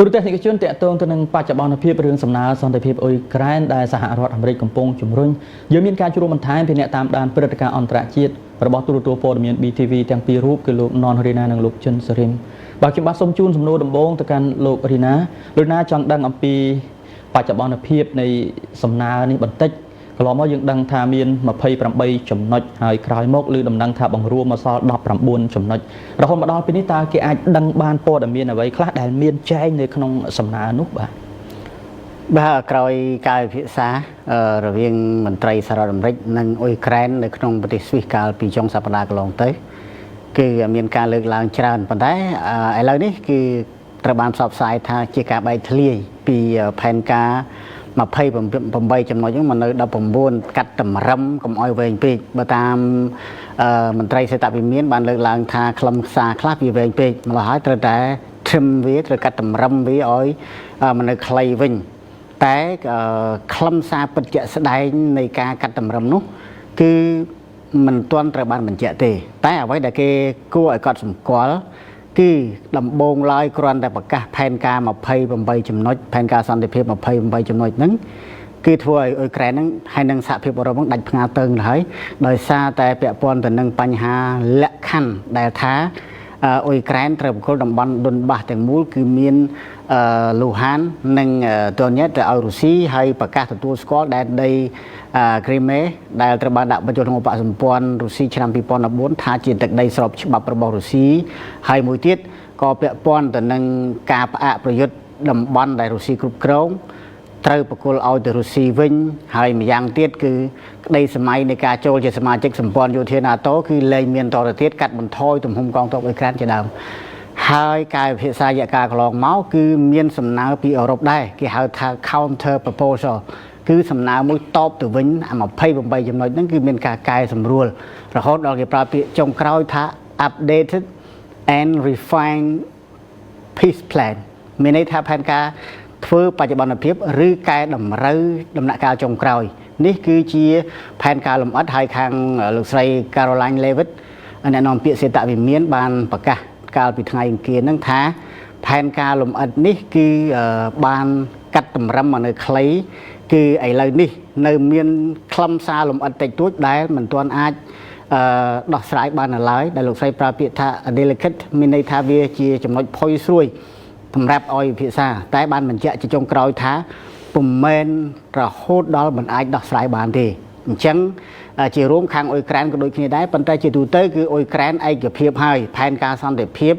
ទូរទស្សនិកជនតាក់ទងទៅនឹងបច្ចុប្បន្នភាពរឿងសំណើសន្តិភាពអ៊ុយក្រែនដែលសហរដ្ឋអាមេរិកកំពុងជំរុញយើងមានការជួបបន្ថែមពីអ្នកតាមដានព្រឹត្តិការណ៍អន្តរជាតិរបស់ទូរទស្សន៍ព័ត៌មាន BTV ទាំងពីររូបគឺលោកននរីណានិងលោកជិនសរិមបាទខ្ញុំបាទសូមជូនសំណួរដំបូងទៅកាន់លោករីណាលោកណាចង់ដឹងអំពីបច្ចុប្បន្នភាពនៃសំណើនេះបន្តិចកន្លងមកយើងដឹងថាមាន28ចំណុចហើយក្រោយមកឬដំណឹងថាបង្រួមមកសល់19ចំណុចរហូតមកដល់ពេលនេះតើគេអាចដឹងបានព័ត៌មានអ្វីខ្លះដែលមានចែងនៅក្នុងសំណើនោះបាទ? បាទក្រោយការពិភាក្សារវាងមន្ត្រីសហរដ្ឋអាមេរិកនិងអ៊ុយក្រែននៅក្នុងប្រទេសស្វីសកាលពីចុងសប្តាហ៍កន្លងទៅគឺមានការលើកឡើងច្រើនប៉ុន្តែឥឡូវនេះគឺត្រូវបានផ្សព្វផ្សាយថាជាការបែកធ្លាយពីផែនការ28ចំណុចហ្នឹងមកនៅ19កាត់តម្រឹមកុំឲ្យវែងពេកបើតាមមន្ត្រីសេតវិមានបានលើកឡើងថាខ្លឹមសារខ្លះវាវែងពេកម្ល៉េះហើយត្រូវតែ trim វាត្រូវកាត់តម្រឹមវាឲ្យមកនៅខ្លីវិញតែខ្លឹមសារពិតជាក់ស្ដែងនៃការកាត់តម្រឹមនោះគឺមិនទាន់ត្រូវបានបញ្ជាក់ទេ តែអ្វីដែលគេគួរឲ្យកត់សម្គាល់គឺដំបូងឡើយគ្រាន់តែប្រកាសផែនការ28ចំណុចផែនការសន្តិភាព28ចំណុចហ្នឹងគឺធ្វើឲ្យអ៊ុយក្រែនហ្នឹងហើយនិងសហភាពអឺរ៉ុបហ្នឹងដាច់ផ្ងាតើងទៅហើយដោយសារតែពាក់ព័ន្ធទៅនឹងបញ្ហាលក្ខខណ្ឌដែលថាអ៊ុយក្រែនត្រូវបង្គោលតំបន់ដុនបាសទាំងមូលគឺមានលូហាននិងតូញ៉េតទៅឲ្យរុស្ស៊ីហើយប្រកាសទទួលស្គាល់ដែនដីគ្រីមេដែលត្រូវបានដាក់បញ្ចូលក្នុងឧបសម្ព័ន្ធរុស្ស៊ីឆ្នាំ2014ថាជាទឹកដីស្របច្បាប់របស់រុស្ស៊ីហើយមួយទៀតក៏ពាក់ព័ន្ធទៅនឹងការផ្អាកប្រយុទ្ធតំបន់ដែលរុស្ស៊ីគ្រប់គ្រងត្រូវប្រគល់ឲ្យទៅរុស្ស៊ីវិញហើយម្យ៉ាងទៀតគឺក្តីសម័យនៃការចូលជាសមាជិកសម្ព័ន្ធយោធា NATO គឺលែងមានតទៅទៀតកាត់បន្ថយទំហំកងទ័ពអ៊ុយក្រែនជាដើមហើយការពិភាក្សារយៈកាលកន្លងមកគឺមានសំណើពីអឺរ៉ុបដែរគេហៅថា counter proposal គឺសំណើមួយតបទៅវិញអា28ចំណុចហ្នឹងគឺមានការកែសម្រួលរហូតដល់គេប្រើពាក្យចុងក្រោយថា updated and refined peace plan មានន័យថាផែនការធ្វើបច្ចុប្បន្នភាពឬកែតម្រូវដំណាក់កាលចុងក្រោយនេះគឺជាផែនការលម្អិតហើយខាងលោកស្រី Caroline Leavitt អ្នកនាំពាក្យសេតវិមានបានប្រកាសកាលពីថ្ងៃអង្គារហ្នឹងថាផែនការលម្អិតនេះគឺបានកាត់តម្រឹមមកនៅខ្លីគឺឥឡូវនេះនៅមានខ្លឹមសារលម្អិតតិចតួចដែលមិនទាន់អាចអឺដោះស្រាយបាននៅឡើយដែលលោកស្រីប្រើពាក្យថា delicate មានន័យថាវាជាចំណុចផុយស្រួយសម្រាប់ឲ្យពិភាក្សាតែបានបញ្ជាក់ជាចុងក្រោយថាពុំមែនរហូតដល់មិនអាចដោះស្រាយបានទេអញ្ចឹងជារួមខាងអ៊ុយក្រែនក៏ដូចគ្នាដែរប៉ុន្តែជាទូទៅគឺអ៊ុយក្រែនឯកភាពហើយផែនការសន្តិភាព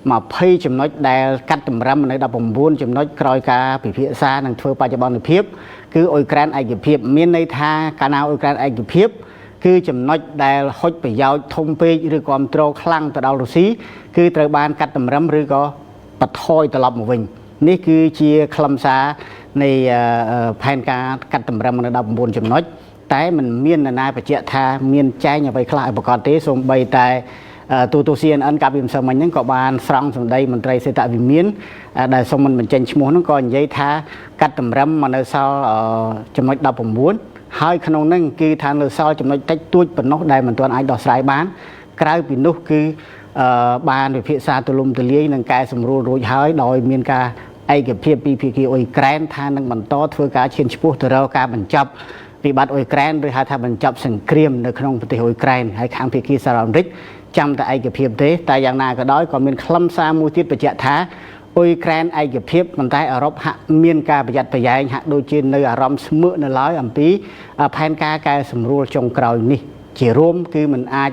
20ចំណុចដែលកាត់តម្រឹមនៅ19ចំណុចក្រោយការពិភាក្សានិងធ្វើបច្ចុប្បន្នភាពគឺអ៊ុយក្រែនឯកភាពមានន័យថាកាលណាអ៊ុយក្រែនឯកភាពគឺចំណុចដែលហុចប្រយោជន៍ធំពេកឬគ្រប់គ្រងខ្លាំងទៅដល់រុស្ស៊ីគឺត្រូវបានកាត់តម្រឹមឬក៏បន្ថយត្រឡប់មកវិញនេះគឺជាខ្លឹមសារនៃផែនការកាត់តម្រឹមនៅ19ចំណុចតែมันមាននរណាបញ្ជាក់ថាមានចែងអ្វីខ្លះឲ្យប្រកាសទេសូម្បីតែទូទូ CNN កាលពីម្សិលមិញហ្នឹងក៏បានស្រង់សម្ដីមន្ត្រីសេតវិមានដែលសុំមិនបញ្ចេញឈ្មោះហ្នឹងក៏និយាយថាកាត់តម្រឹមមកនៅសល់ចំណុច19ហើយក្នុងហ្នឹងគឺថានៅសល់ចំណុចតិចតួចប៉ុណ្ណោះដែលមិនទាន់អាចដោះស្រាយបាន ក្រៅពីនោះគឺបានវិភាសាទូលំទូលាយនិងកែសម្រួលរួចហើយដោយមានការឯកភាពពីភាគីអ៊ុយក្រែនថានឹងបន្តធ្វើការឈានឆ្ពោះទៅរកការបញ្ចប់វិបត្តិអ៊ុយក្រែនឬហៅថាបញ្ចប់សង្គ្រាមនៅក្នុងប្រទេសអ៊ុយក្រែនហើយខាងភាគីសហរដ្ឋអាមេរិកចាំតែឯកភាពទេតែយ៉ាងណាក៏ដោយក៏មានខ្លឹមសារមួយទៀតបញ្ជាក់ថាអ៊ុយក្រែនឯកភាពប៉ុន្តែអឺរ៉ុបហាក់មានការប្រយ័ត្នប្រយែងហាក់ដូចជានៅអារម្មណ៍ស្មើកនៅឡើយអំពីផែនការកែសម្រួលចុងក្រោយនេះជារួមគឺมันអាច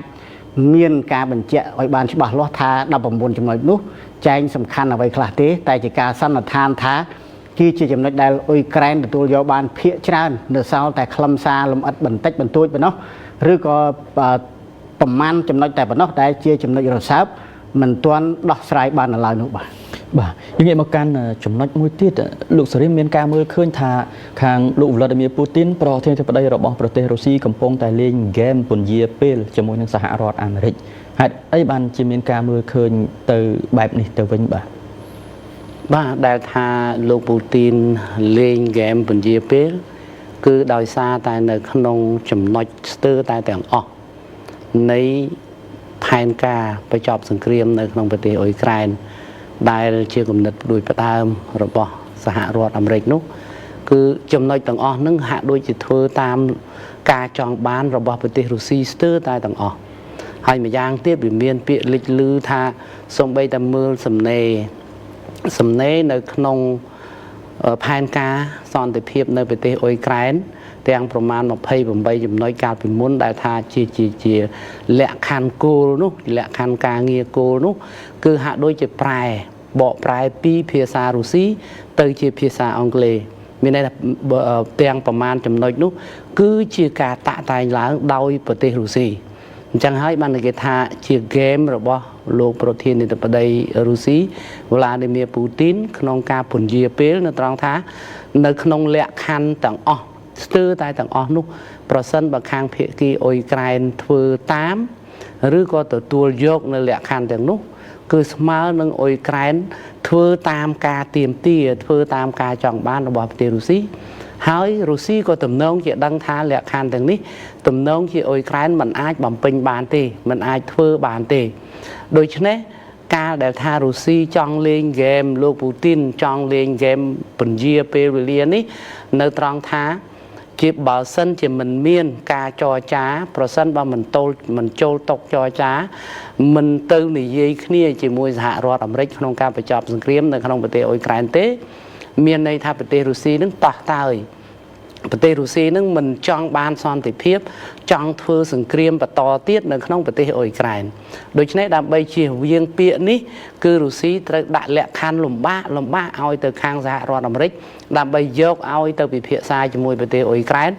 មានការបញ្ជាក់ឲ្យបានច្បាស់លាស់ថា19ចំណុចនោះចែងសំខាន់អ្វីខ្លះទេតែជាការសន្និដ្ឋានថាគឺជាចំណុចដែលអ៊ុយក្រែនទទួលយកបានភាគច្រើននៅសល់តែខ្លឹមសារលម្អិតបន្តិចបន្តួចប៉ុណ្ណោះឬក៏ប្រមាណចំណុចតែប៉ុណ្ណោះដែលជាចំណុចរសើបមិនទាន់ដោះស្រាយបាននៅឡើយនោះបាទ។ បាទយើងងាកមកកាន់ចំណុចមួយទៀតលោកសេរីមានការមើលឃើញថាខាងលោកវ្លាឌីមៀពូទីនប្រធានាធិបតីរបស់ប្រទេសរុស្ស៊ីកំពុងតែលេងហ្គេមពន្យាពេលជាមួយនឹងសហរដ្ឋអាមេរិកហេតុអីបានជាមានការមើលឃើញទៅបែបនេះទៅវិញបាទ? បាទដែលថាលោកពូទីនលេងហ្គេមពន្យាពេល គឺដោយសារតែនៅក្នុងចំណុចស្ទើរតែទាំងអស់នៃផែនការបញ្ចប់សង្គ្រាមនៅក្នុងប្រទេសអ៊ុយក្រែន ដែលជាគំនិតផ្ដួចផ្ដើមរបស់សហរដ្ឋអាមេរិកនោះគឺចំណុចទាំងអស់ហ្នឹងហាក់ដូចជាធ្វើតាមការចង់បានរបស់ប្រទេសរុស្ស៊ីស្ទើរតែទាំងអស់ហើយម្យ៉ាងទៀតវាមានពាក្យលេចលឺថាសូម្បីតែមើលសំណេរសំណេរនៅក្នុងផែនការសន្តិភាពនៅប្រទេសអ៊ុយក្រែនទាំងប្រមាណ28ចំណុចកាលពីមុនដែលថាជាជាជាលក្ខខណ្ឌគោលនោះលក្ខខណ្ឌការងារគោលនោះគឺហាក់ដូចជាប្រែបកប្រែពីភាសារុស្ស៊ីទៅជាភាសាអង់គ្លេសមានន័យថាទាំងប្រមាណចំណុចនោះគឺជាការតាក់តែងឡើងដោយប្រទេសរុស្ស៊ីអញ្ចឹងហើយបានគេថាជាហ្គេមរបស់លោកប្រធានាធិបតីរុស្ស៊ីវ្លាឌីមៀពូទីនក្នុងការពន្យាពេលនៅត្រង់ថានៅក្នុងលក្ខខណ្ឌទាំងអស់ស្ទើរតែទាំងអស់នោះប្រសិនបើខាងភាគីអ៊ុយក្រែនធ្វើតាមឬក៏ទទួលយកនៅលក្ខខណ្ឌទាំងនោះគឺស្មើនឹងអ៊ុយក្រែនធ្វើតាមការទាមទារធ្វើតាមការចង់បានរបស់ប្រទេសរុស្ស៊ីហើយរុស្ស៊ីក៏ទំនងជាដឹងថាលក្ខខណ្ឌទាំងនេះទំនងជាអ៊ុយក្រែនមិនអាចបំពេញបានទេមិនអាចធ្វើបានទេដូច្នេះកាលដែលថារុស្ស៊ីចង់លេងហ្គេមលោកពូទីនចង់លេងហ្គេមពន្យាពេលវេលានេះនៅត្រង់ថាជាបើសិនជាមិនមានការចរចាប្រសិនបើមិនតូលមិនចូលតុចរចាមិនទៅនិយាយគ្នាជាមួយសហរដ្ឋអាមេរិកក្នុងការបញ្ចប់សង្គ្រាមនៅក្នុងប្រទេសអ៊ុយក្រែនទេមានន័យថាប្រទេសរុស្ស៊ីនឹងតោះតើយប្រទេសរុស្ស៊ីនឹងមិនចង់បានសន្តិភាពចង់ធ្វើសង្គ្រាមបន្តទៀតនៅក្នុងប្រទេសអ៊ុយក្រែនដូច្នេះដើម្បីជៀសវាងពាក្យនេះគឺរុស្ស៊ីត្រូវដាក់លក្ខខណ្ឌលំបាកលំបាកឲ្យទៅខាងសហរដ្ឋអាមេរិកដើម្បីយកឲ្យទៅពិភាក្សាជាមួយប្រទេសអ៊ុយក្រែន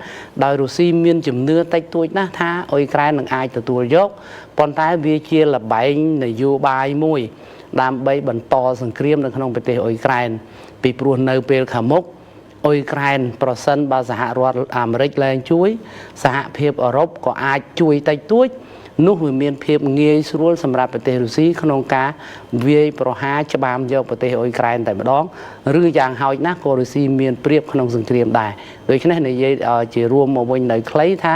ដោយរុស្ស៊ីមានជំនឿតិចតួចណាស់ថាអ៊ុយក្រែននឹងអាចទទួលយកប៉ុន្តែវាជាល្បែងនយោបាយមួយដើម្បីបន្តសង្គ្រាមនៅក្នុងប្រទេសអ៊ុយក្រែនពីព្រោះនៅពេលខាងមុខអ៊ុយក្រែនប្រសិនបើសហរដ្ឋអាមេរិកលែងជួយសហភាពអឺរ៉ុបក៏អាចជួយតិចតួចនោះវាមានភាពងាយស្រួលសម្រាប់ប្រទេសរុស្ស៊ីក្នុងការវាយប្រហារច្បាមយកប្រទេសអ៊ុយក្រែនតែម្ដងឬយ៉ាងហោចណាស់ក៏រុស្ស៊ីមានប្រៀបក្នុងសង្គ្រាមដែរដូច្នេះនិយាយជារួមមកវិញនៅខ្លីថា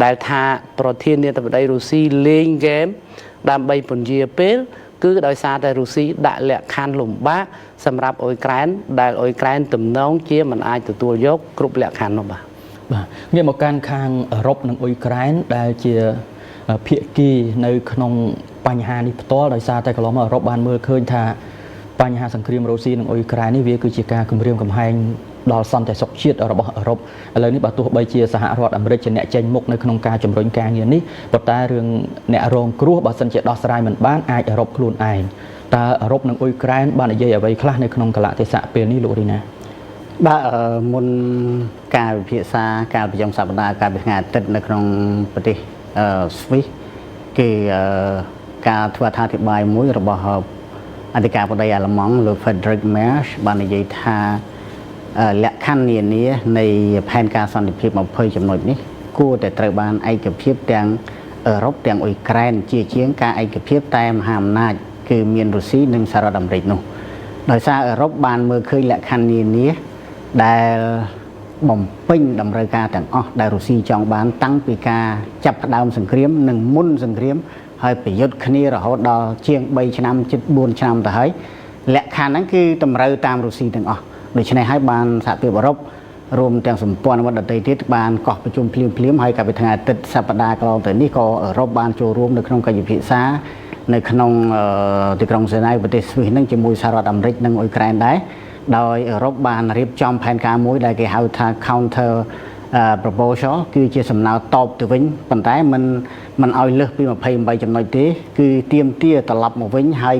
ដែលថាប្រធានាធិបតីរុស្ស៊ីលេងហ្គេមដើម្បីពន្យាពេលគឺដោយសារតែរុស្ស៊ីដាក់លក្ខខណ្ឌលំបាកសម្រាប់អ៊ុយក្រែនដែលអ៊ុយក្រែនទំនងជាមិនអាចទទួលយកគ្រប់លក្ខខណ្ឌនោះបាទបាទងាកមកកាន់ខាងអឺរ៉ុបនិងអ៊ុយក្រែនដែលជាភាគីនៅក្នុងបញ្ហានេះផ្ទាល់ដោយសារតែកន្លងមកអឺរ៉ុបបានមើលឃើញថាបញ្ហាសង្គ្រាមរុស្ស៊ីនិងអ៊ុយក្រែននេះវាគឺជាការគំរាមកំហែងដល់សន្តិសុខជាតិរបស់អឺរ៉ុបឥឡូវនេះបើទោះបីជាសហរដ្ឋអាមេរិកជាអ្នកចេញមុខនៅក្នុងការជំរុញការងារនេះប៉ុន្តែរឿងអ្នករងគ្រោះបើសិនជាដោះស្រាយមិនបានអាចអឺរ៉ុបខ្លួនឯងតើអឺរ៉ុបនិងអ៊ុយក្រែនបាននិយាយអ្វីខ្លះនៅក្នុងកលៈទេសៈពេលនេះលោករីណាបាទមុនការវិភាសាកាលពីចុងសប្តាហ៍កាលពីថ្ងៃអាទិត្យនៅក្នុងប្រទេសស្វីសគឺការធ្វើអត្ថាធិប្បាយមួយរបស់អធិការបតីអាល្លឺម៉ង់លោក Friedrich Merz បាននិយាយថាលក្ខខណ្ឌនានានៃផែនការសន្តិភាព20ចំណុចនេះគួរតែត្រូវបានឯកភាពទាំងអឺរ៉ុបទាំងអ៊ុយក្រែនជាជាងការឯកភាពតែមហាអំណាចគឺមានរុស្ស៊ីនិងសហរដ្ឋអាមេរិកនោះដោយសារអឺរ៉ុបបានមើលឃើញលក្ខខណ្ឌនានាដែលបំពេញតម្រូវការទាំងអស់ដែលរុស្ស៊ីចង់បានតាំងពីការចាប់ផ្ដើមសង្គ្រាមនិងមុនសង្គ្រាមហើយប្រយុទ្ធគ្នារហូតដល់ជាង3ឆ្នាំជិត4ឆ្នាំទៅហើយលក្ខខណ្ឌហ្នឹងគឺតម្រូវតាមរុស្ស៊ីទាំងអស់ដូច្នេះហើយបានសហភាពអឺរ៉ុបរួមទាំងសម្ព័ន្ធមិត្តដទៃទៀតបានកោះប្រជុំភ្លាមៗហើយកាលពីថ្ងៃអាទិត្យសប្តាហ៍កន្លងទៅនេះក៏អឺរ៉ុបបានចូលរួមនៅក្នុងកិច្ចពិភាក្សានៅក្នុងទីក្រុងសេណៃប្រទេសស្វីសនឹងជាមួយសហរដ្ឋអាមេរិកនិងអ៊ុយក្រែនដែរដោយអឺរ៉ុបបានរៀបចំផែនការមួយដែលគេហៅថា counter proposal គឺជាសំណើតបទៅវិញប៉ុន្តែមិនឲ្យលើសពី28ចំណុចទេគឺទាមទារត្រឡប់មកវិញហើយ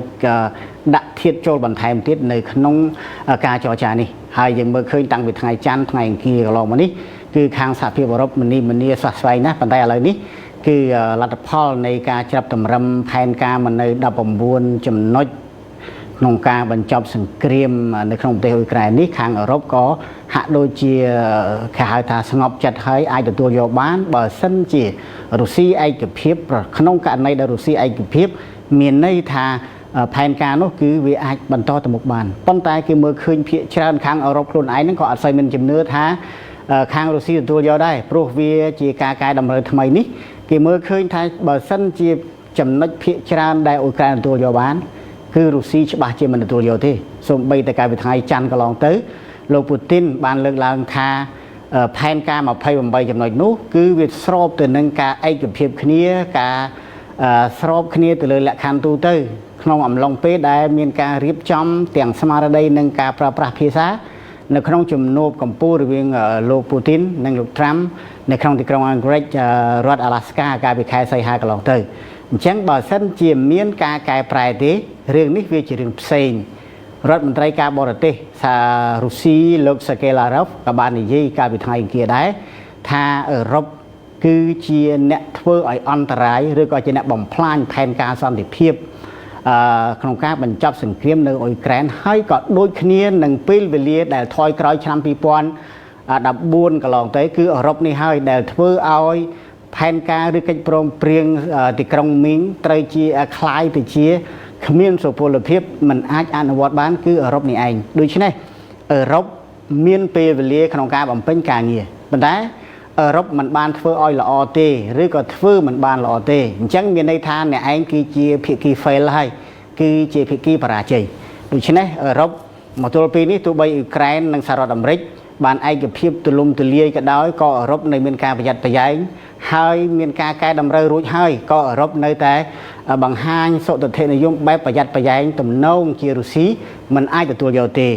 ដាក់ធាតុចូលបន្ថែមទៀតនៅក្នុងការចរចានេះហើយយើងមើលឃើញតាំងពីថ្ងៃច័ន្ទថ្ងៃអង្គារកន្លងមកនេះគឺខាងសហភាពអឺរ៉ុបមនីមនីស្វះស្វែងណាស់ប៉ុន្តែឥឡូវនេះគឺលទ្ធផលនៃការច្រាប់តម្រឹមផែនការមកនៅ19ចំណុចក្នុងការបញ្ចប់សង្គ្រាមនៅក្នុងប្រទេសអ៊ុយក្រែននេះខាងអឺរ៉ុបក៏ហាក់ដូចជាគេហៅថាស្ងប់ចិត្តហើយអាចទទួលយកបានបើសិនជារុស្ស៊ីឯកភាពក្នុងករណីដែលរុស្ស៊ីឯកភាពមានន័យថាផែនការនោះគឺវាអាចបន្តទៅមុខបានប៉ុន្តែគេមើលឃើញភាគច្រើនខាងអឺរ៉ុបខ្លួនឯងហ្នឹងក៏អត់សូវមានជំនឿថាខាងរុស្ស៊ីទទួលយកដែរព្រោះវាជាការកែតម្រូវថ្មីនេះគេមើលឃើញថាបើសិនជាចំណុចភាគច្រើនដែលអ៊ុយក្រែនទទួលយកបាន គឺរុស្ស៊ីច្បាស់ជាមិនទទួលយកទេសូម្បីតែកាលពីថ្ងៃច័ន្ទកន្លងទៅលោកពូទីនបានលើកឡើងថាផែនការ28ចំណុចនោះគឺវាស្របទៅនឹងការឯកភាពគ្នាការស្របគ្នាទៅលើលក្ខខណ្ឌទូទៅក្នុងអំឡុងពេលដែលមានការរៀបចំទាំងស្មារតីនិងការប្រើប្រាស់ភាសានៅក្នុងជំនួបកម្ពុជារវាងលោកពូទីននិងលោកត្រាំនៅក្នុងទីក្រុង Anchorage រដ្ឋអាឡាស្កាកាលពីខែសីហាកន្លងទៅអញ្ចឹងបើសិនជាមានការកែប្រែទេរឿងនេះវាជារឿងផ្សេងរដ្ឋមន្ត្រីការបរទេសសារុស្ស៊ីលោកសាកេឡារ៉ូវក៏បាននិយាយកាលពីថ្ងៃអង្គារដែរថាអឺរ៉ុបគឺជាអ្នកធ្វើឲ្យអន្តរាយឬក៏ជាអ្នកបំផ្លាញផែនការសន្តិភាពក្នុងការបញ្ចប់សង្គ្រាមនៅអ៊ុយក្រែនហើយក៏ដូចគ្នានឹងពេលវេលាដែលថយក្រោយឆ្នាំ2014កន្លងទៅគឺអឺរ៉ុបនេះហើយដែលធ្វើឲ្យផែនការឬកិច្ចព្រមព្រៀងទីក្រុងមីងត្រូវជាคล้ายទៅជាគ្មានសុពលភាពមិនអាចអនុវត្តបានគឺអឺរ៉ុបនេះឯងដូច្នេះអឺរ៉ុបមានពេលវេលាក្នុងការបំពេញការងារប៉ុន្តែអឺរ៉ុបមិនបានធ្វើឲ្យល្អទេឬក៏ធ្វើមិនបានល្អទេអញ្ចឹងមានន័យថាអ្នកឯងគឺជាភាគី fail ហើយគឺជាភាគីបរាជ័យដូច្នេះអឺរ៉ុបមកទល់ពេលនេះទោះបីអ៊ុយក្រែននិងសហរដ្ឋអាមេរិកបានឯកភាពទូលំទូលាយក៏ដោយក៏អឺរ៉ុបនៅមានការប្រយ័ត្នប្រយែងហើយមានការកែតម្រូវរួចហើយក៏អឺរ៉ុបនៅតែបង្ហាញសុទិដ្ឋិនិយមបែបប្រយ័ត្នប្រយែងទំនងជារុស្ស៊ីមិនអាចទទួលយកទេ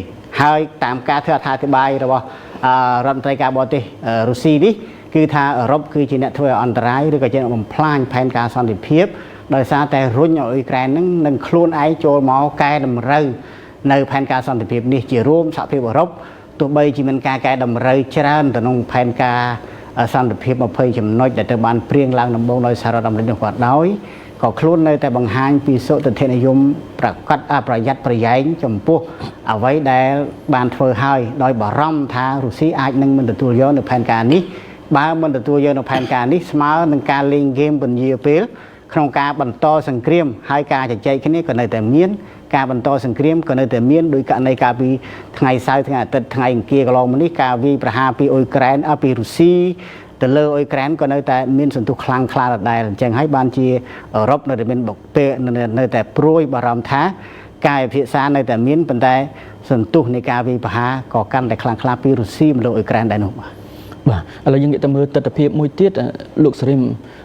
ហើយតាមការធ្វើអត្ថាធិប្បាយរបស់រដ្ឋមន្ត្រីការបរទេសរុស្ស៊ីនេះគឺថាអឺរ៉ុបគឺជាអ្នកធ្វើឲ្យអន្តរាយឬក៏ជាអ្នកបំផ្លាញផែនការសន្តិភាពដោយសារតែរុញឲ្យអ៊ុយក្រែននឹងខ្លួនឯងចូលមកកែតម្រូវនៅផែនការសន្តិភាពនេះជារួមសហភាពអឺរ៉ុបទោះបីជាមានការកែតម្រូវច្រើនទៅក្នុងផែនការសន្តិភាព20ចំណុចដែលទៅបានព្រៀងឡើងដំបូងដោយសហរដ្ឋអាមេរិកនោះក៏ដោយក៏ខ្លួននៅតែបង្ហាញពីសុទិដ្ឋិនិយមប្រកាសប្រយ័ត្នប្រយែងចំពោះអ្វីដែលបានធ្វើហើយដោយបារម្ភថារុស្ស៊ីអាចនឹងមិនទទួលយកនៅផែនការនេះបើមិនទទួលយកនៅផែនការនេះស្មើនឹងការលេងហ្គេមពន្យាពេលក្នុងការបន្តសង្គ្រាមហើយការជជែកគ្នាក៏នៅតែមានការបន្តសង្គ្រាមក៏នៅតែមានដោយករណីកាលពីថ្ងៃសៅរ៍ថ្ងៃអាទិត្យថ្ងៃអង្គារកន្លងមកនេះការវាយប្រហារពីអ៊ុយក្រែនពីរុស្ស៊ីទៅលើអ៊ុយក្រែនក៏នៅតែមានសន្ទុះខ្លាំងក្លាដដែលអញ្ចឹងហើយបានជាអឺរ៉ុបនៅតែមានបុកពេលនៅតែព្រួយបារម្ភថាការពិភាក្សានៅតែមានប៉ុន្តែសន្ទុះនៃការវាយប្រហារក៏កាន់តែខ្លាំងក្លាពីរុស្ស៊ីមកលើអ៊ុយក្រែនដែរនោះបាទបាទឥឡូវយើងងាកទៅមើលទស្សនវិជ្ជាមួយទៀតលោកសរិម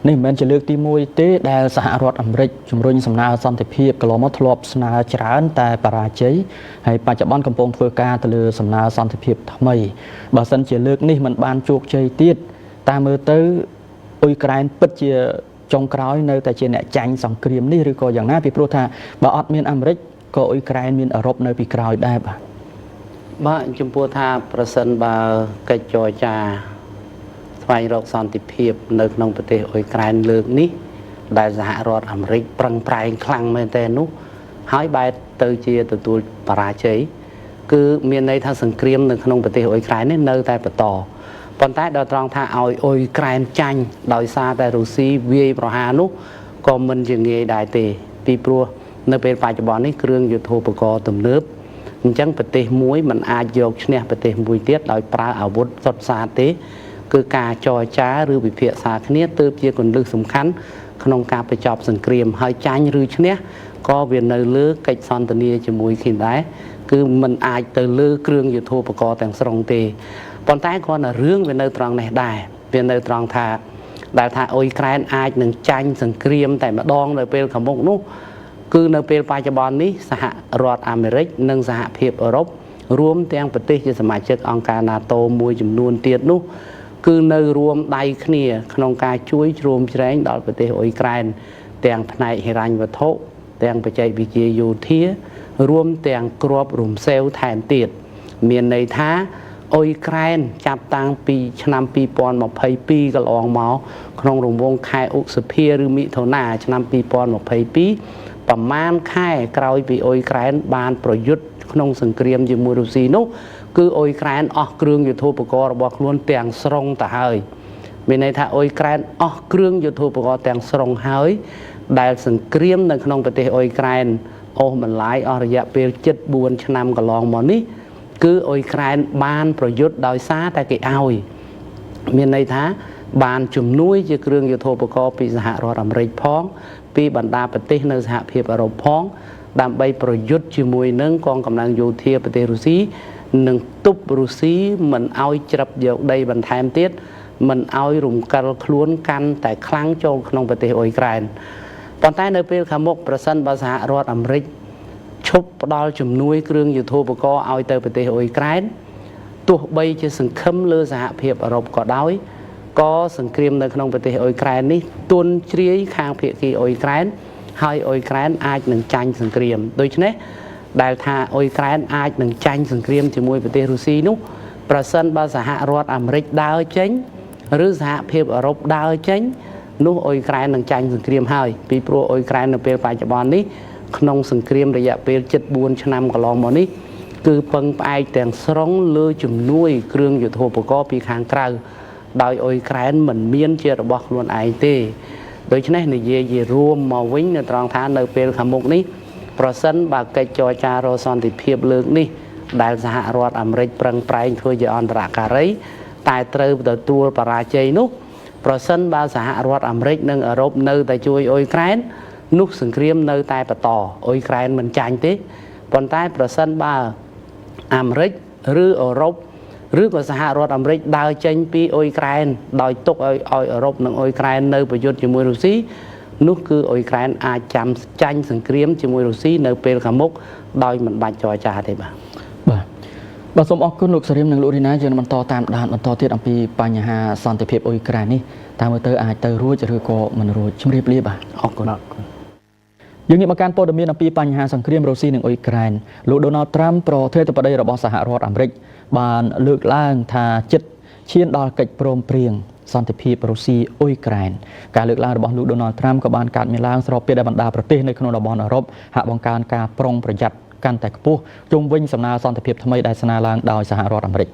នេះមិនមែនជាលើកទី1ទេដែលសហរដ្ឋអាមេរិកជំរុញសំណើសន្តិភាពកន្លងមកធ្លាប់ស្នើច្រើនតែបរាជ័យហើយបច្ចុប្បន្នកំពុងធ្វើការទៅលើសំណើសន្តិភាពថ្មីបើសិនជាលើកនេះមិនបានជោគជ័យទៀតតាមមើលទៅអ៊ុយក្រែនពិតជាចុងក្រោយនៅតែជាអ្នកចាញ់សង្គ្រាមនេះឬក៏យ៉ាងណាពីព្រោះថាបើអត់មានអាមេរិកក៏អ៊ុយក្រែនមានអឺរ៉ុបនៅពីក្រោយដែរបាទបាទចំពោះថាប្រសិនបើកិច្ចចរចាស្វែងរកសន្តិភាពនៅក្នុងប្រទេសអ៊ុយក្រែនលើកនេះដែលសហរដ្ឋអាមេរិកប្រឹងប្រែងខ្លាំងមែនទែននោះហើយបែរទៅជាទទួលបរាជ័យគឺមានន័យថាសង្គ្រាមនៅក្នុងប្រទេសអ៊ុយក្រែននេះនៅតែបន្តប៉ុន្តែដល់ត្រង់ថាឲ្យអ៊ុយក្រែនចាញ់ដោយសារតែរុស្ស៊ីវាយប្រហារនោះក៏មិនជាងាយដែរទេពីព្រោះនៅពេលបច្ចុប្បន្ននេះគ្រឿងយុទ្ធោបករណ៍ទំនើបអញ្ចឹងប្រទេសមួយមិនអាចយកឈ្នះប្រទេសមួយទៀតដោយប្រើអាវុធសុទ្ធសាធទេគឺការចរចាឬវិភាសាគ្នាទើបជាគន្លឹះសំខាន់ក្នុងការបញ្ចប់សង្គ្រាមហើយចាញ់ឬឈ្នះក៏វានៅលើកិច្ចសន្ទនាជាមួយគ្នាដែរគឺมันអាចទៅលើគ្រឿងយុទ្ធោបករណ៍ទាំងស្រុងទេប៉ុន្តែគ្រាន់តែរឿងវានៅត្រង់នេះដែរវានៅត្រង់ថាដែលថាអ៊ុយក្រែនអាចនឹងចាញ់សង្គ្រាមតែម្ដងនៅពេលខាងមុខនោះគឺនៅពេលបច្ចុប្បន្ននេះសហរដ្ឋអាមេរិកនិងសហភាពអឺរ៉ុបរួមទាំងប្រទេសជាសមាជិកអង្គការ NATO មួយចំនួនទៀតនោះគឺនៅរួមដៃគ្នាក្នុងការជួយជ្រោមជ្រែងដល់ប្រទេសអ៊ុយក្រែនទាំងផ្នែកហិរញ្ញវត្ថុទាំងបច្ចេកវិទ្យាយោធារួមទាំងគ្រាប់រំសេវថែមទៀតមានន័យថាអ៊ុយក្រែនចាប់តាំងពីឆ្នាំ2022កន្លងមកក្នុងរង្វង់ខែឧសភាឬមិថុនាឆ្នាំ2022ប្រមាណខែក្រោយពីអ៊ុយក្រែនបានប្រយុទ្ធក្នុងសង្គ្រាមជាមួយរុស្ស៊ីនោះគឺអ៊ុយក្រែនអស់គ្រឿងយុទ្ធោបករណ៍របស់ខ្លួនទាំងស្រុងទៅហើយមានន័យថាអ៊ុយក្រែនអស់គ្រឿងយុទ្ធោបករណ៍ទាំងស្រុងហើយដែលសង្គ្រាមនៅក្នុងប្រទេសអ៊ុយក្រែនអូសបន្លាយអស់រយៈពេលជិត4ឆ្នាំកន្លងមកនេះគឺអ៊ុយក្រែនបានប្រយុទ្ធដោយសារតែគេឲ្យមានន័យថាបានជំនួយជាគ្រឿងយុទ្ធោបករណ៍ពីសហរដ្ឋអាមេរិកផងពីបណ្ដាប្រទេសនៅសហភាពអឺរ៉ុបផង ដើម្បីប្រយុទ្ធជាមួយនឹងកងកម្លាំងយោធាប្រទេសរុស្ស៊ីនិងទប់រុស្ស៊ីមិនឲ្យច្រឹបយកដីបន្ថែមទៀតមិនឲ្យរំកិលខ្លួនកាន់តែខ្លាំងចូលក្នុងប្រទេសអ៊ុយក្រែនប៉ុន្តែនៅពេលខាងមុខប្រសិនបើសហរដ្ឋអាមេរិកឈប់ផ្ដល់ជំនួយគ្រឿងយុទ្ធោបករណ៍ឲ្យទៅប្រទេសអ៊ុយក្រែនទោះបីជាសង្ឃឹមលើសហភាពអឺរ៉ុបក៏ដោយក៏សង្គ្រាមនៅក្នុងប្រទេសអ៊ុយក្រែននេះទន់ជ្រាយខាងភាគីអ៊ុយក្រែនហើយអ៊ុយក្រែនអាចនឹងចាញ់សង្គ្រាមដូច្នេះដែលថាអ៊ុយក្រែនអាចនឹងចាញ់សង្គ្រាមជាមួយប្រទេសរុស្ស៊ីនោះប្រសិនបើសហរដ្ឋអាមេរិកដើរចេញឬសហភាពអឺរ៉ុបដើរចេញនោះអ៊ុយក្រែននឹងចាញ់សង្គ្រាមហើយពីព្រោះអ៊ុយក្រែននៅពេលបច្ចុប្បន្ននេះក្នុងសង្គ្រាមរយៈពេល74ឆ្នាំកន្លងមកនេះគឺពឹងផ្អែកទាំងស្រុងលើជំនួយគ្រឿងយុទ្ធោបករណ៍ពីខាងក្រៅដោយអ៊ុយក្រែនមិនមានជារបស់ខ្លួនឯងទេដូច្នេះនិយាយជារួមមកវិញនៅត្រង់ថានៅពេលខាងមុខនេះប្រសិនបើកិច្ចចរចារកសន្តិភាពលើកនេះដែលសហរដ្ឋអាមេរិកប្រឹងប្រែងធ្វើជាអន្តរការីតែត្រូវទទួលបរាជ័យនោះប្រសិនបើសហរដ្ឋអាមេរិកនិងអឺរ៉ុបនៅតែជួយអ៊ុយក្រែននោះសង្គ្រាមនៅតែបន្តអ៊ុយក្រែនមិនចាញ់ទេប៉ុន្តែប្រសិនបើអាមេរិកឬអឺរ៉ុបឬក៏សហរដ្ឋអាមេរិកដើរចេញពីអ៊ុយក្រែនដោយទុកឲ្យអឺរ៉ុបនិងអ៊ុយក្រែននៅប្រយុទ្ធជាមួយរុស្ស៊ីនោះគឺអ៊ុយក្រែនអាចចាំចាញ់សង្គ្រាមជាមួយរុស្ស៊ីនៅពេលខាងមុខដោយមិនបាច់ចរចាទេបាទបាទសូមអរគុណលោកសរៀមនិងលោករីណាយើងបន្តតាមដានបន្តទៀតអំពីបញ្ហាសន្តិភាពអ៊ុយក្រែននេះតាមមើលទៅអាចទៅរួចឬក៏មិនរួចជម្រាបលាបាទអរគុណយើងងាកមកកាន់ព័ត៌មានអំពីបញ្ហាសង្គ្រាមរុស្ស៊ីនិងអ៊ុយក្រែនលោកដូណាល់ត្រាំប្រធានាធិបតីរបស់សហរដ្ឋអាមេរិកបានលើកឡើងថាចិត្តឈានដល់កិច្ចព្រមព្រៀងសន្តិភាពរុស្ស៊ីអ៊ុយក្រែនការលើកឡើងរបស់លោកដូណាល់ត្រាំក៏បានកើតមានឡើងស្របពេលដែលបណ្ដាប្រទេសនៅក្នុងតំបន់អឺរ៉ុបហាក់បង្កើនការប្រុងប្រយ័ត្នកាន់តែខ្ពស់ជុំវិញសំណើសន្តិភាពថ្មីដែលស្នើឡើងដោយសហរដ្ឋអាមេរិក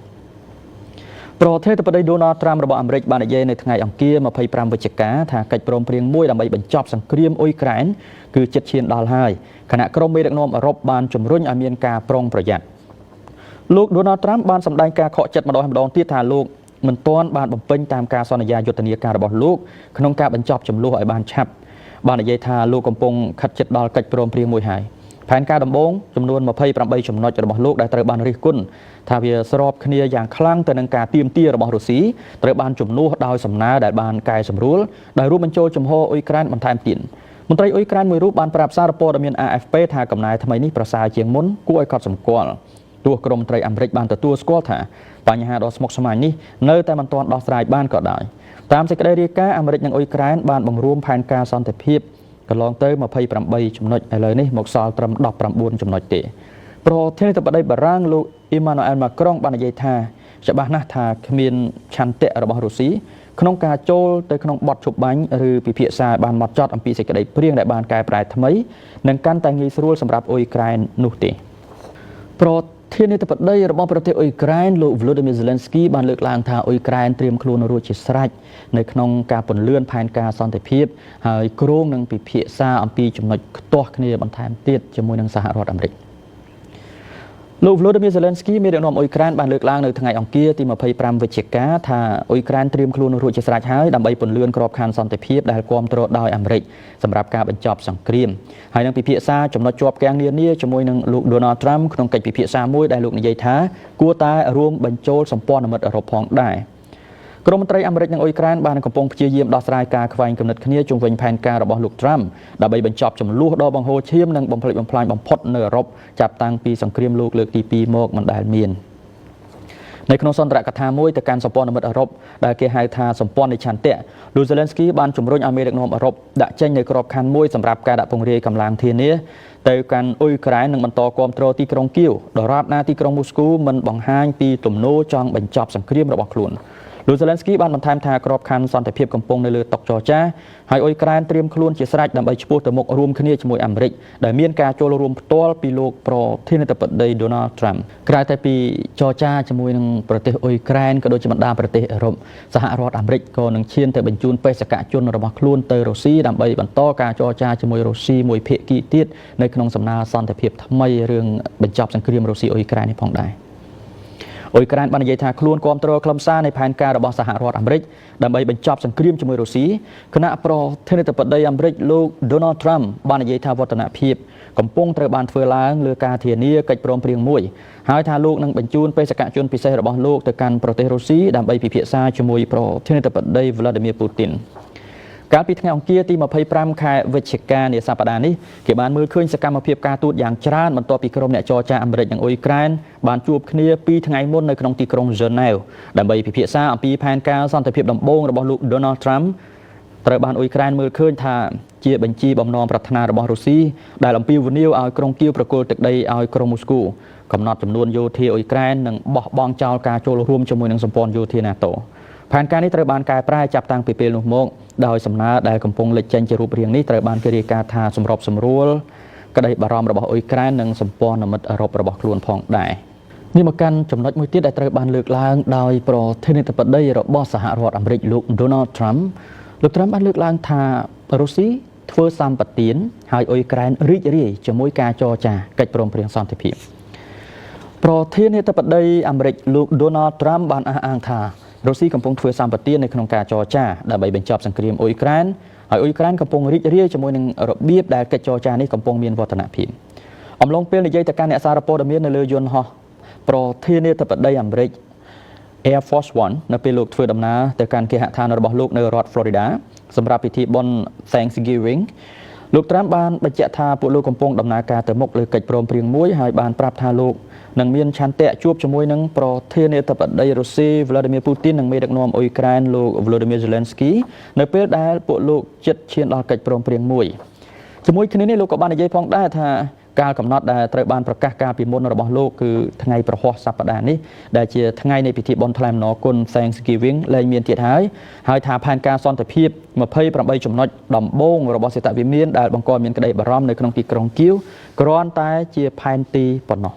ប្រធានាធិបតីដូណាល់ត្រាំរបស់អាមេរិកបាននិយាយនៅថ្ងៃអង្គារ25វិច្ឆិកាថាកិច្ចព្រមព្រៀងមួយដើម្បីបញ្ចប់សង្គ្រាមអ៊ុយក្រែនគឺជិតឈានដល់ហើយខណៈក្រុមមេដឹកនាំអឺរ៉ុបបានជំរុញឲ្យមានការប្រុងប្រយ័ត្នលោកដូណាល់ត្រាំបានសម្ដែងការខកចិត្តម្ដងហើយម្ដងទៀតថាលោកមិនទាន់បានបំពេញតាមការសន្យាយុទ្ធនាការរបស់លោកក្នុងការបញ្ចប់ជម្លោះឲ្យបានឆាប់បាននិយាយថាលោកកំពុងខិតជិតដល់កិច្ចព្រមព្រៀងមួយហើយផែនការដំបូងចំនួន28ចំណុចរបស់លោកដែលត្រូវបានរិះគន់ថាវាស្របគ្នាយ៉ាងខ្លាំងទៅនឹងការទាមទាររបស់រុស្ស៊ីត្រូវបានជំនួសដោយសំណើដែលបានកែសម្រួលដោយរួមបញ្ចូលជំហរអ៊ុយក្រែនបន្ថែមទៀតមន្ត្រីអ៊ុយក្រែនមួយរូបបានប្រាប់សារព័ត៌មាន AFP ថាកំណែថ្មីនេះប្រសើរជាងមុនគួរឲ្យកត់សម្គាល់ទោះក្រុមមន្ត្រីអាមេរិកបានទទួលស្គាល់ថាបញ្ហាដ៏ស្មុគស្មាញនេះនៅតែមិនទាន់ដោះស្រាយបានក៏ដោយតាមសេចក្តីរាយការណ៍អាមេរិកនិងអ៊ុយក្រែនបានបង្រួមផែនការសន្តិភាពកន្លងទៅ28ចំណុចឥឡូវនេះមកសល់ត្រឹម19ចំណុចទេប្រធានាធិបតីបារាំងលោកអ៊ីម៉ានូអែលម៉ាក្រុងបាននិយាយថាច្បាស់ណាស់ថាគ្មានឆន្ទៈរបស់រុស្ស៊ីក្នុងការចូលទៅក្នុងបទឈប់បាញ់ឬពិភាក្សាបានម៉ត់ចត់អំពីសេចក្តីព្រៀងដែលបានកែប្រែថ្មីនិងកាន់តែងាយស្រួលសម្រាប់អ៊ុយក្រែននោះទេប្រធានាធិបតីរបស់ប្រទេសអ៊ុយក្រែនលោក Volodymyr Zelensky បានលើកឡើងថាអ៊ុយក្រែនត្រៀមខ្លួនរួចជាស្រេចនៅក្នុងការពន្លឿនផែនការសន្តិភាពហើយគ្រោងនឹងពិភាក្សាអំពីចំណុចខ្ទាស់គ្នាបន្ថែមទៀតជាមួយនឹងសហរដ្ឋអាមេរិកលោក Volodymyr Zelensky មេដឹកនាំអ៊ុយក្រែនបានលើកឡើងនៅថ្ងៃអង្គារទី25វិច្ឆិកាថាអ៊ុយក្រែនត្រៀមខ្លួនរួចជាស្រេចហើយដើម្បីពន្លឿនក្របខ័ណ្ឌសន្តិភាពដែលគាំទ្រដោយអាមេរិកសម្រាប់ការបញ្ចប់សង្គ្រាមហើយនឹងពិភាក្សាចំណុចជាប់គាំងនានាជាមួយនឹងលោក Donald Trump ក្នុងកិច្ចពិភាក្សាមួយដែលលោកនិយាយថាគួរតែរួមបញ្ចូលសម្ព័ន្ធមិត្តអឺរ៉ុបផងដែរក្រុមមន្ត្រីអាមេរិកនិងអ៊ុយក្រែនបានកំពុងព្យាយាមដោះស្រាយការខ្វែងគំនិតគ្នាជុំវិញផែនការរបស់លោកត្រាំដើម្បីបញ្ចប់ជម្លោះដ៏បង្ហូរឈាមនិងបំផ្លិចបំផ្លាញបំផុតនៅអឺរ៉ុបចាប់តាំងពីសង្គ្រាមលោកលើកទី2មកមិនដែលមាននៅក្នុងសន្ទរកថាមួយទៅកាន់សម្ព័ន្ធមិត្តអឺរ៉ុបដែលគេហៅថាសម្ព័ន្ធនៃឆន្ទៈលោក Zelensky បានជំរុញឲ្យមេដឹកនាំអឺរ៉ុបដាក់ចេញនូវក្របខ័ណ្ឌមួយសម្រាប់ការដាក់ពង្រាយកម្លាំងធានាទៅកាន់អ៊ុយក្រែននិងបន្តគាំទ្រទីក្រុងគៀវដរាបណាទីក្រុងមូស្គូមិនបង្ហាញពីទំនោរចង់បញ្ចប់សង្គ្រាមរបស់ខ្លួនលោក Zelensky បានបន្ថែមថាក្របខ័ណ្ឌសន្តិភាពកំពុងនៅលើតុចរចាហើយអ៊ុយក្រែនត្រៀមខ្លួនជាស្រេចដើម្បីឆ្ពោះទៅមុខរួមគ្នាជាមួយអាមេរិកដែលមានការចូលរួមផ្ទាល់ពីលោកប្រធានាធិបតី Donald Trump ក្រៅតែពីចរចាជាមួយនឹងប្រទេសអ៊ុយក្រែនក៏ដូចជាបណ្ដាប្រទេសអឺរ៉ុបសហរដ្ឋអាមេរិកក៏នឹងឈានទៅបញ្ជូនបេសកជនរបស់ខ្លួនទៅរុស្ស៊ីដើម្បីបន្តការចរចាជាមួយរុស្ស៊ីមួយភាគីទៀតនៅក្នុងសំណើសន្តិភាពថ្មីរឿងបញ្ចប់សង្គ្រាមរុស្ស៊ីអ៊ុយក្រែននេះផងដែរ អ៊ុយក្រែនបាននិយាយថាខ្លួនគាំទ្រខ្លឹមសារនៃផែនការរបស់សហរដ្ឋអាមេរិកដើម្បីបញ្ចប់សង្គ្រាមជាមួយរុស្ស៊ីខណៈប្រធានាធិបតីអាមេរិកលោក Donald Trump បាននិយាយថាវឌ្ឍនភាពកំពុងត្រូវបានធ្វើឡើងលើការធានាកិច្ចព្រមព្រៀងមួយហើយថាលោកនឹងបញ្ជូនបេសកជនពិសេសរបស់លោកទៅកាន់ប្រទេសរុស្ស៊ីដើម្បីពិភាក្សាជាមួយប្រធានាធិបតី Vladimir Putin។ កាលពីថ្ងៃអង្គារទី25ខែវិច្ឆិកានាសប្តាហ៍នេះគេបានមើលឃើញសកម្មភាពការទូតយ៉ាងច្រើនបន្ទាប់ពីក្រុមអ្នកចរចាអាមេរិកនិងអ៊ុយក្រែនបានជួបគ្នា2ថ្ងៃមុននៅក្នុងទីក្រុងហ្សឺណែវដើម្បីពិភាក្សាអំពីផែនការសន្តិភាពដំបូងរបស់លោក Donald Trump ត្រូវបានអ៊ុយក្រែនមើលឃើញថាជាបញ្ជីបំណងប្រាថ្នារបស់រុស្ស៊ីដែលអំពាវនាវឲ្យក្រុងគៀវប្រគល់ទឹកដីឲ្យក្រុងមូស្គូកំណត់ចំនួនយោធាអ៊ុយក្រែននិងបោះបង់ចោលការចូលរួមជាមួយនឹងសម្ព័ន្ធយោធា NATO។ ផែនការនេះត្រូវបានកែប្រែចាប់តាំងពីពេលនោះមកដោយសំណើដែលកំពុងលេចចេញជារូបរាងនេះត្រូវបានគេរាយការណ៍ថាសម្របសម្រួលក្តីបារម្ភរបស់អ៊ុយក្រែននិងសម្ព័ន្ធមិត្តអឺរ៉ុបរបស់ខ្លួនផងដែរនេះមកកាន់ចំណុចមួយទៀតដែលត្រូវបានលើកឡើងដោយប្រធានាធិបតីរបស់សហរដ្ឋអាមេរិកលោក Donald Trump។ លោក Trump បានលើកឡើងថារុស្ស៊ីធ្វើសម្បទានហើយអ៊ុយក្រែនរីករាយជាមួយការចរចាកិច្ចព្រមព្រៀងសន្តិភាព។ ប្រធានាធិបតីអាមេរិកលោក Donald Trump បានអះអាងថារុស្ស៊ីកំពុងធ្វើសម្បទាននៅក្នុងការចរចាដើម្បីបញ្ចប់សង្គ្រាមអ៊ុយក្រែនហើយអ៊ុយក្រែនកំពុងរីករាយជាមួយនឹងរបៀបដែលកិច្ចចរចានេះកំពុងមានវឌ្ឍនភាព។ អំឡុងពេលនិយាយទៅកាន់អ្នកសារព័ត៌មាននៅលើយន្តហោះប្រធានាធិបតីអាមេរិក Air Force One នៅពេលលោកធ្វើដំណើរទៅកាន់គេហដ្ឋានរបស់លោកនៅរដ្ឋ Florida សម្រាប់ពិធីបុណ្យ Thanksgiving លោកត្រាំបានបញ្ជាក់ថាពួកលោកកំពុងដំណើរការទៅមុខលើកិច្ចព្រមព្រៀងមួយហើយបានប្រាប់ថាលោកនឹងមានឆន្ទៈជួបជាមួយនឹងប្រធានាធិបតីរុស្ស៊ី Vladimir Putin និងមេដឹកនាំអ៊ុយក្រែនលោក Volodymyr Zelensky នៅពេលដែលពួកលោកជិតឈានដល់កិច្ចព្រមព្រៀងមួយជាមួយគ្នានេះលោកក៏បាននិយាយផងដែរថាកាលកំណត់ដែលត្រូវបានប្រកាសកាលពីមុនរបស់លោកគឺថ្ងៃព្រហស្បតិ៍សប្តាហ៍នេះដែលជាថ្ងៃនៃពិធីបុណ្យថ្លែងអំណរគុណ Thanksgiving លែងមានទៀតហើយហើយថាផែនការសន្តិភាព28ចំណុចដំបូងរបស់សេតវិមានដែលបង្កមានក្តីបារម្ភនៅក្នុងទីក្រុងគៀវគ្រាន់តែជាផែនទីប៉ុណ្ណោះ។